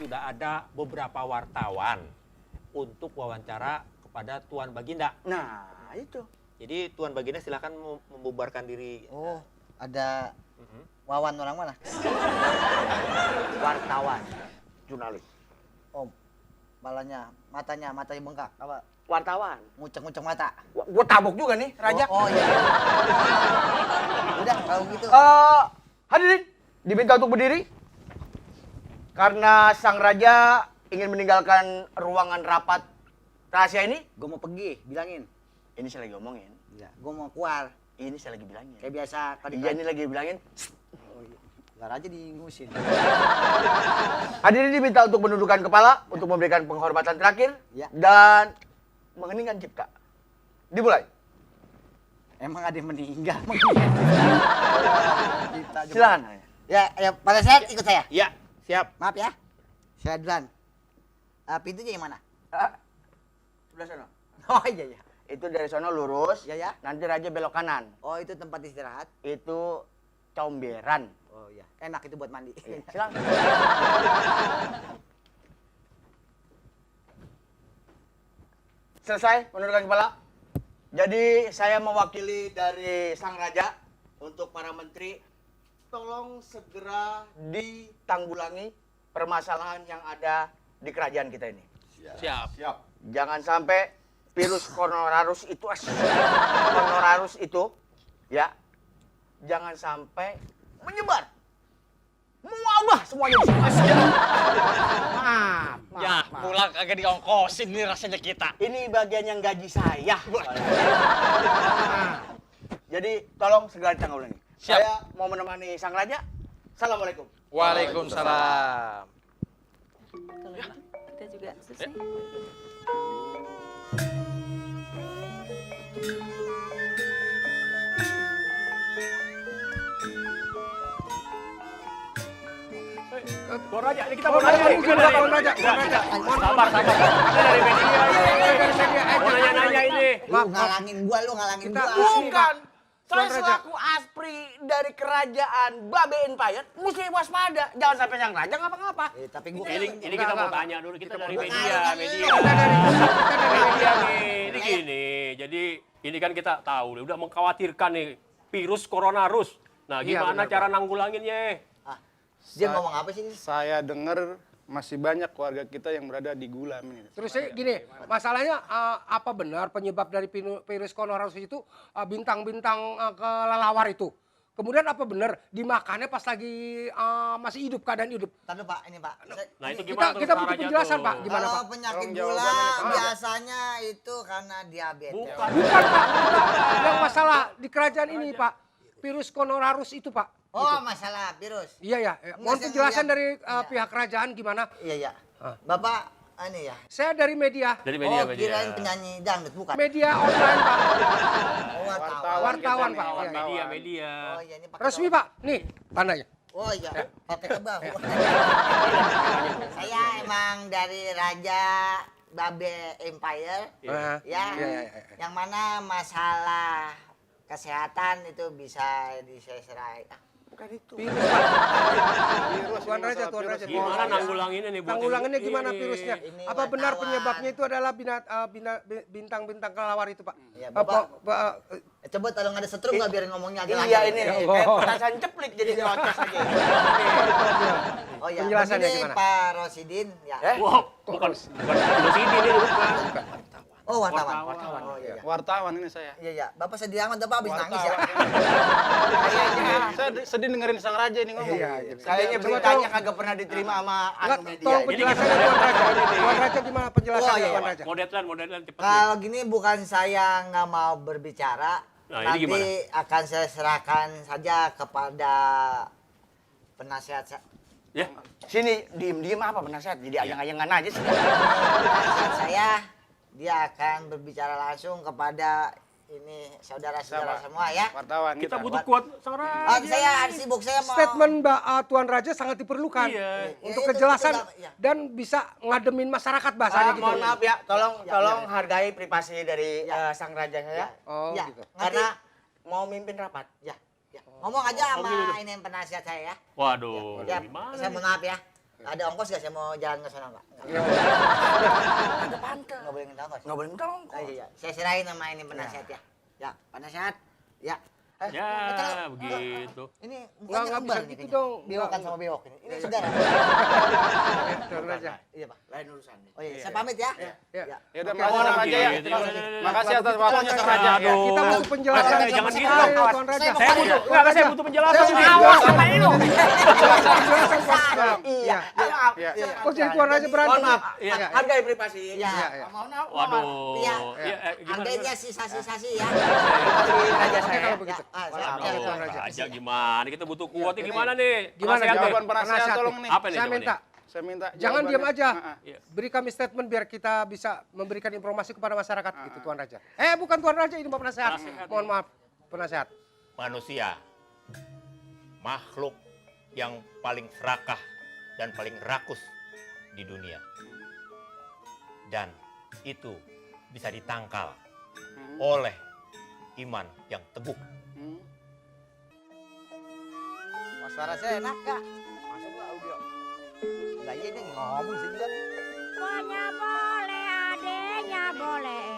sudah ada beberapa wartawan untuk wawancara kepada Tuan Baginda. Nah, itu. Jadi Tuan Baginda silakan membubarkan diri. Oh, ada Wawan orang mana? Wartawan, jurnalis. Oh, matanya bengkak. Apa? Wartawan. Ngucek-ngucek mata. Gua tabok juga nih, Raja. Oh iya. Udah, kalau gitu. Hadirin, diminta untuk berdiri. Karena sang raja ingin meninggalkan ruangan rapat rahasia ini. Gue mau pergi, bilangin. Ini saya lagi ngomongin. Iya, gue mau keluar. Ini saya lagi bilangin. Kayak biasa. Iya, ini lagi bilangin. Keluar aja diingusin. Hadirin diminta untuk menundukkan kepala, untuk memberikan penghormatan terakhir. Ya. Dan mengheningkan cipta. Dimulai. Emang ada yang meninggal. Silakan. Ya, pada saat ikut saya. Ya, siap. Maaf ya. Saya duluan. Pintunya yang mana? Sebelah sana. Oh iya ya. Itu dari sana lurus. Ya ya. Nanti raja belok kanan. Oh itu tempat istirahat. Itu comberan. Oh iya. Enak itu buat mandi. Silakan. Selesai menundukkan kepala. Jadi saya mewakili dari sang raja untuk para menteri, tolong segera ditanggulangi permasalahan yang ada di kerajaan kita ini. Siap. Jangan sampai virus coronavirus itu ya, jangan sampai menyebar, mewabah semuanya di sini. Maaf. Ya, pulang kagak diongkosin nih rasanya kita. Ini bagian yang gaji saya. Jadi tolong segera ditanggulangi. Siap. Saya mau menemani sang raja. Assalamualaikum. Waalaikumsalam. Kalau gitu kita juga selesai. Tuan Raja, ini kita mau nanya. Tuan Raja. Sabar. Kita dari media. Mau nanya-nanya ini. Lu ngalangin gua. Bukan. Saya selaku aspri dari kerajaan Babe Empire mesti waspada. Jangan sampai yang raja ngapa-ngapa. Tapi gua Ini kita mau tanya dulu. Kita dari media. tanya. Media nih. Ini gini. Jadi ini kan kita tahu udah mengkhawatirkan nih virus coronavirus. Nah, gimana cara nanggulanginnya? Dia ngomong apa sih? Saya dengar masih banyak keluarga kita yang berada di Gulam ini. Terus gini, masalahnya apa benar penyebab dari virus coronavirus itu bintang-bintang kelelawar itu? Kemudian apa benar dimakannya pas lagi masih hidup, keadaan hidup? Tadi Pak, ini Pak. Nah, itu gimana tuh Kita butuh caranya penjelasan tuh? Pak, gimana Kalau Pak? penyakit Tolong gula jawabannya ke sana. biasanya itu karena diabetes. Bukan. Bukan Pak, yang masalah di kerajaan ini Pak, virus coronavirus itu Pak. Oh, masalah virus. Iya ya, mohon Nggak, penjelasan yang- dari iya. pihak kerajaan gimana? Iya. Bapak ini ya. Saya dari media, Dari Oh, kirain penyanyi dangdut bukan? media online Pak, Oh, wartawan. wartawan kita Pak. nih, Iya, iya. Media. Oh, iya ini pakai Resmi kaos. Pak, nih tandanya. Oh iya, pakai kebah. Saya emang dari Raja Babe Empire. Nah, Ya, iya. yang mana masalah kesehatan itu bisa disesuaikan. Bukan itu. Virus Pak. Virus, Tuan ini Raja, masalah Tuan virus. Raja. Gimana nanggulanginnya nih? buat Tanggulangannya ini? gimana virusnya? Ini Apa benar wartawan. penyebabnya itu adalah bintang-bintang kelelawar itu Pak? Iya, Apa, Bapak. Coba kalau nggak ada setrum nggak biarin ngomongnya agak Iya lancar. ini nih, kayak petasan ceplik jadi nyocos aja. Oh iya, Penjelasannya begini, gimana? Pak Rosidin ya. Wow, bukan genosida ini bukan. Oh, wartawan. Wartawan. Oh iya. Wartawan ini saya. Iya, iya. Bapak sedih amat, Bapak habis nangis ya. Saya sedih dengerin sang raja ini ngomong. Kayaknya beritanya kagak pernah diterima sama Enggak, anu media. tolong penjelasannya Tuan Raja. Tuan Raja gimana Oh, penjelasannya iya. Tuan Raja? Modern cepet. Kalau gini bukan saya nggak mau berbicara, Nah, ini nanti gimana? akan saya serahkan saja kepada penasihat saya. Ya. Sini diem-diem apa penasihat? Jadi ayang-ayangan aja sih. Penasihat saya, dia akan berbicara langsung kepada ini saudara-saudara Siapa? semua ya. Wartawan Kita butuh kuat sang Oh, raja. saya sibuk, saya mau. Statement Tuan Raja sangat diperlukan Iya. untuk Ya, itu kejelasan iya. dan bisa ngademin masyarakat bahasanya gitu. Mohon maaf ya, tolong Ya, tolong ya. hargai privasi dari Ya. sang raja saya. Oh, Ya, gitu. Karena mau mimpin rapat. ya, ya. Ngomong aja Oh, sama gitu. ini penasihat saya ya. Waduh, Ya, gimana saya nih? mohon maaf ya. Ada ongkos gak saya mau jalan ke sana nggak? Ada pantai. Nggak boleh minta ongkos. Nggak boleh minta ongkos. Iya. Saya serahin sama ini penasihat ya. Ya, penasihat. Ya. Ya, begitu. Ini Nggak mukanya bisa kembar nih gitu kayaknya. dong. Bewokan Nggak. sama bewok ini. Ini saudara. Tuan Raja. Iya, Pak. Lain urusan nih. Oh iya, saya pamit ya. Ya. Ya udah, Oke, makasih Sang Raja ya. gitu. Makasih atas waktunya Sang Raja. Aduh. Kita butuh penjelasan. Jangan sama gitu, sekali, kawan. Tuan Raja. Saya butuh, enggak, saya butuh penjelasan Saya nih. butuh Awas penjelasan. sama lu. Iya. Iya. Oh, jadi Tuan Raja berantem. Mohon maaf. Iya. Hargai privasi. Iya. Iya. Mohon maaf. Waduh. Iya. Iya, gimana? Hargainya sisa-sisa sih ya. Raja Oke saya. kalau begitu. Ah, saya Oke, Aduh, Tuan Raja. Raja gimana? Kita butuh kuat nih, gimana nih? Gimana Penasehat nih. Jawaban penasihat tolong nih. Apa nih? Saya coba minta. nih? Saya minta Jangan diam jawabannya. aja. Iya. Beri kami statement biar kita bisa memberikan informasi kepada masyarakat gitu Tuan Raja. Bukan Tuan Raja, ini Pak penasehat. Penasehat. Mohon maaf, penasehat. Manusia, makhluk yang paling serakah dan paling rakus di dunia. Dan itu bisa ditangkal oleh iman yang teguh. Suara saya enak gak? Masuklah audio. Lah iya dia ngomong sih juga. Pokoknya boleh, adenya boleh.